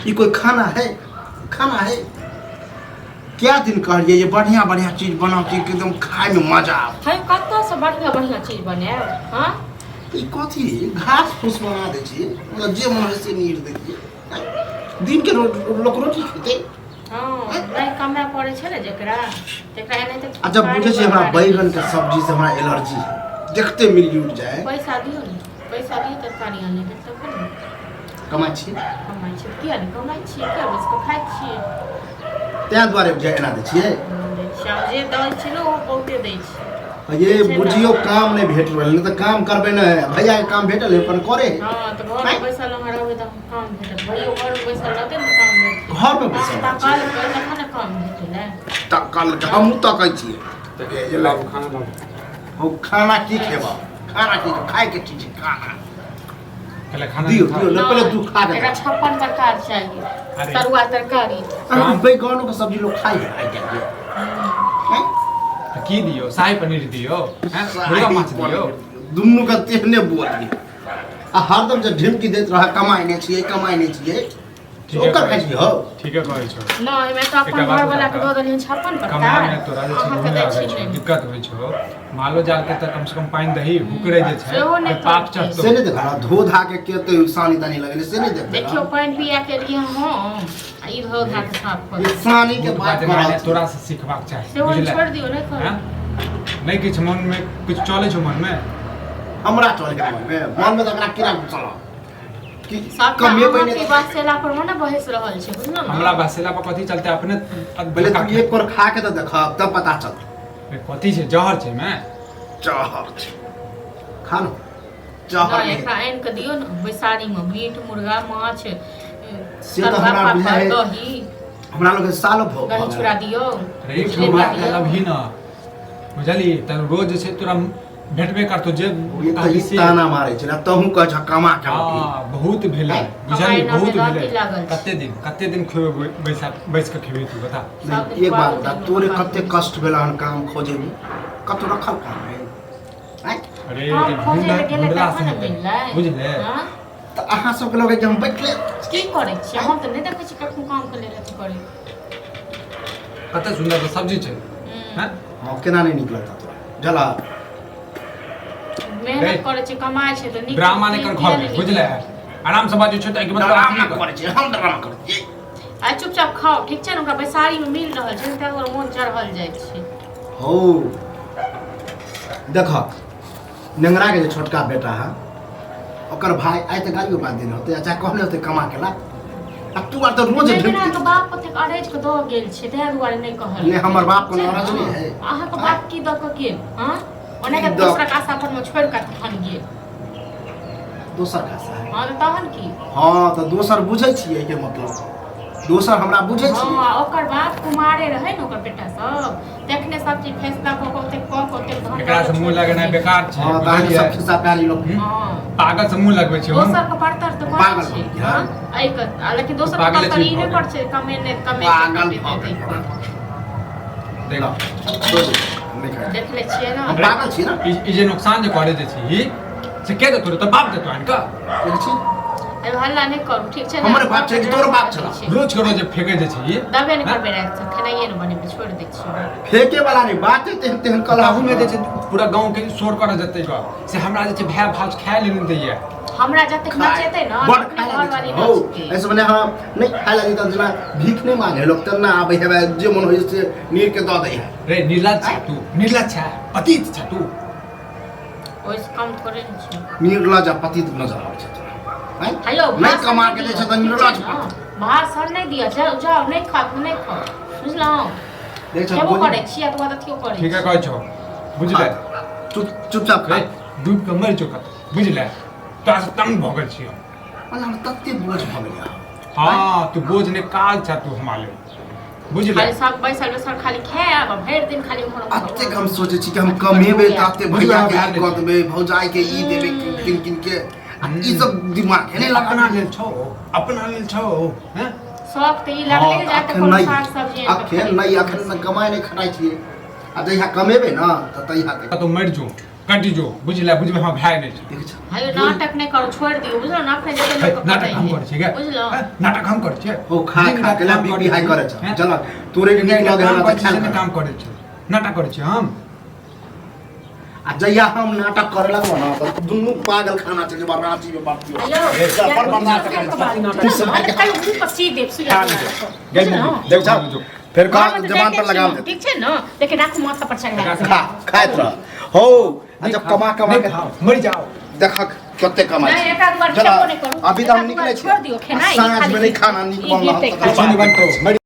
ई कोई खाना है? खाना है? क्या दिन कहलिए ये बढ़िया बढ़िया चीज बनाओ कि एकदम खाए में मजा आवे। है कतऽसँ बढ़िया बढ़िया चीज बनायब? हाँ, ई कथी घास फूस बना दै छियै, मतलब जे मन होइ से नीर दै छियै। दिन के लोक रोटी खेतै। हँ, नहि कमाए पड़ै छै ने जकरा, तकरा एनाहिते। आ जब बुझै छियै हमरा बैगन के सब्जी से हमरा एलर्जी है, देखते मिर्गी उठि जाए। पैसा दियौ ने, पैसा दियौ, तरकारी आनै के तखन ने। कमाइ छियै? कमाइ छियै, किया नहि कमाइ छियै? किया बैस कऽ खाइ छियै? ताहि दुआरे जे एना दै छियै। दै छियै, आब जे दै छियै ने, ओ बहुते दै छियै। ये बुझियो काम नहि भेट रहल, नहि तऽ काम करबै ने। भैया के काम भेटल है पर करे। हँ, तऽ घरमे बैसल अहाँ रहबै तऽ काम भेटत? भैयो घरमे बैसल रहतै ने तऽ काम भेटतै? घरमे बैसल तकल तखन ने काम भेटै ने। तकल हमहूँ तकै छियै। लाबू खाना, लाबू। हम खाना की खेबा? खाना की खायके चीज खाना? पहले खाना दियो। खा। दियो ने पहले, तू खा के। एकरा 56 प्रकार चाहिए। अरे। तरुआ, तरकारी। अरे, बैगनों के सब्जी लोग खाइ है आइ काल्हि? हैं? तऽ की दियौ? शाही पनीर दियौ? हैं? मुर्गा माछ दियौ? दुनू के तेहने बोली आ हरदम जे ढिमकी दैत रह, कमाइ नहि छियै, कमाइ नहि छियै। ठीके ओकर कहै खाइ छियै हौ। ठीके कहै छौ। नहि, एहिमे तऽ अपन एकटा बात घर वाला के बता। दऽ देलियनि 56 कमाय प्रकार। मे तोरा जे छै अहाँके घूम दै लागै छी छौ, नहि। दिक्कत होइ छौ। मालो जाल के तऽ कम से कम पानि दही हुकरे जे छै सेहो नहि तऽ पाप करतै। चढ़तौ। से नहि देखल, धो धा के केते सानी तानी लगेले से नहि देखल। देखियौ, पानि पिया के एलियै हम आ ई धो धा के साफ कऽ ई देलकै। सानी के बहुत बात बात कर रहल माने छी। तोरा से सिखबाक चाही। सेहो बुझले? छोड़ि दियौ, नहि करू। हैं? नहि किछु मनमे किछु चलै छौ मनमे? हमरा चले के मनमे? मनमे तऽ हमरा कीड़ा घुसल कि सबटा कमेबै अहाँके नहि। बसेला पर मे ने बहस रहल छै, बुझलहुँ ने? हमरा बसेला पर कथी चलते अपने? पहिले तू एक कोर खा के तऽ देखब, तब पता चलत। कथी छै? जहर छै मे? जहर छै, खा लो, जहर नहि, नहि। एकरा आनि कऽ दियौ ने बैसारीमे मीट, मुर्गा, माछ, से तऽ तरुआ, हमरा पापड़, बुझाइ है। दही। हमरा लोग सालो भऽ दही चूड़ा दियौ। अरे, जिलेबी ठुआ दियौ। लबही न बुझली तऽ रोज जे छै तोरा भेटबे करतौ जे ई तऽ कहबी ई से। ताना मारै छै ने, तहूँ कहै छ कमा के लबही। हाँ, बहुत भेलै बुझली। कमाइ बहुत नामे भेलै। अथी लागल छै। कते दिन, कते दिन खेबै, बैसा बैस कऽ खेबै, तू बता। सब दिन एक बात खुआबू, बता, दुनू तोरे खुआबू। कते कष्ट भेल हन काम खोजैमे? कतौ रखल काम है? आँय? अरे, काम खोजै लए गेलै ढूंढला से तखन ने हेतै। मिललै। बुझले? हाँ? तऽ अहाँ सबके लगै कि हम बैठले की करै छियै? हम तऽ नहि देखै छी कखनो काम के लेल अथी करै। कते सुन्दर तऽ सब्जी छै। हैं? हँ, केना नहि नीक लगता तोरा जला? मेहनत रे। करै छै, कमाइ छै तऽ नीक। ड्रामा नहि कर किया घर में, नहि? बुझले? आराम से बाजू छै तऽ एक ड्रामा मतलब करै छियै हम? ड्रामा करै छियै? आ चुपचाप खाओ, ठीक छै ने? ओकरा बैसारी मे मिल रहल छै, ताहि दुआरे मोन चढ़ल जाइ छै। हौ, देख, नेंगरा के जे छोटका बेटा है, ओकर भाई आइ तऽ गाड़ियो बात देने होतै, चाहे कहने होतै कमा के ला। आ तू आर तऽ रोज नेंगरा ढेर के बाप कतेक अरैज के दऽ गेल छै, ताहि दुआरे नहि कहल। नहि, हमर बाप कोनो अरज नहि है। अहाँके बाप की दऽ कऽ गेल? हँ, ओना के की दऽ- दोसरा के आशा पर मे छोड़ि कऽ तखन गेल। दोसर का है? हँ, तऽ तहन की? हँ, तऽ दोसर बुझै छियै के मतलब? दोसर हमरा बुझै छियै? हँ, ओकर बाप कुमारे रहै ने, ओकर बेटा सब तखने सब चीज फैसला कऽ कऽ ओतेक कऽ कऽ ओतेक धन एकरा से दौलत मुंह छोड़ि लगेनाइ देलकै। बेकार छै। हँ, तऽ अहाँके बुझलियै? सब खिस्सा प्यारी लोक। हम्म? हँ। पागल से मुंह लगबै छै हम? दोसर के परतर तऽ करै पागल छै। भऽ गेल। हँ, एहि के आ लेकिन दोसर के पागले परतर चीज ई नहि भऽ पर छै, कमेने कमेते पागल कमेते भऽ गेल। देख। नहि खाइ। देख लै छियै ने। हम पागल छी ने? ई जे नुकसान जे करे जे छी से के देतो? तो बाप देतो आनि कऽ? देखै छी। अरे, हल्ला नहि करू, ठीक छै ने? हमर बाप छै कि तोहर बाप छलौ? रोज के रोज जे फेंके जे छी। दबे नहि करबै, राति से खेनाइए नहि बनेबै, छोड़ि दै छियै। फेके वाला नहि बात है, तेहन तेहन कला। ताहू में जे छै पूरा गाँव के शोर करऽ जेतै गऽ से हमरा जे छै भाय भाउज खाय लेल नहि दैया। हमरा जतेक नचेतै ने, बड़ अपने खाय घरवाली ला हौ। नचतै। ऐसे मने हम नहि खाय ला तऽ जेना भीख नहि मांगे लोक तेना आबै है, जे मन होइ से नीर के दऽ दै है। रे, निर्लज छै तू, निर्लज छै, पतित छै तू। ओहिसँ कम थोड़े ने छै। निर्लज आ पतित नजर आबै छै तोरा, आँय? हेलो, नहि कमा के दै छै तऽ निर्लज। भाषण नहि दिअ, जाउ जाउ, नहि खाउ तऽ नहि खाउ, बुझलहुँ? देख छौ खेबो गोली। करै छी आ तकर बाद अथियो करै ठीके छी। कहै छौ, बुझले? चुप, चुपचाप खा। रे, डूब के मरि जो कतौ, बुझले? तोरा से तंग भऽ गेल छियौ। मतलब हम तते बोझ भऽ गेलै। हाँ, तू बोझ ने, काल छ तू हमरा लेल, बुझले? खाली सब बैसल बैसल खाली खायब आ भरि दिन खाली उम्हर उम्हर। अतेक हम सोचै छी कि हम कमेबै तऽ अते भैया के ई कऽ देबै, भौजाई के ई देबै, किन किन किन के आ ई सब दिमाग है नहि अपना लगा। लेल छौ, अपना लेल छौ, हैं? शौक तऽ ई लागलै जे जाके अखन कोनो नहि साग सब्जी आनि कऽ अखन नहि, अखन कमाइ नहि खटाइ छियै आ जहिया कमेबै ने तऽ तहिया देख। कतौ मरि जो। कटि जो बुझले बुझबे हम भाय नहि छै। देखै छ। हयो नाटक नहि करू, छोड़ि दियौ, बुझलौ ने? अखने जते हे, लोक नाटक हम करै छियै गे? बुझलौ। हैं? नाटक हम करै छियै? ओ खा दिन खा राति के ला काम बीपी करै हाई छी। करे छ। हैं? चल तोरे के नीक दिन लगे काम हमरा करै तऽ छी से खायल नहि कर। काम करै छी, नाटक करै छी हम। आ जहिया हम नाटक करे लगबो ना तऽ दुनू पागल खाना चलि जेबा रांची में बाप हयो चल, बड़ बर्दाश्त कर। तू सब कहियो मुँह पर सी देब सुई खा लेबै। गै मम्मी, देख देख जो। फेर कह जबान पर लगाम दे। ठीक छै ने, लेकिन राखू माथा पर चढ़ा। खा, खाइत रह हो। आ जब कमा कमा नहि के खाओ, मरि जाओ। देखक कते कमाइ नहि, छै। एकाध बार चल, खेबो नहि करू। अभी तऽ हम एकाध बार निकलै छोड़ि दियौ छी। खेनाइ, साँझमे खाली नहि खाना नीक ई बनल हेतै हन खाली। तऽ बनतो मरि।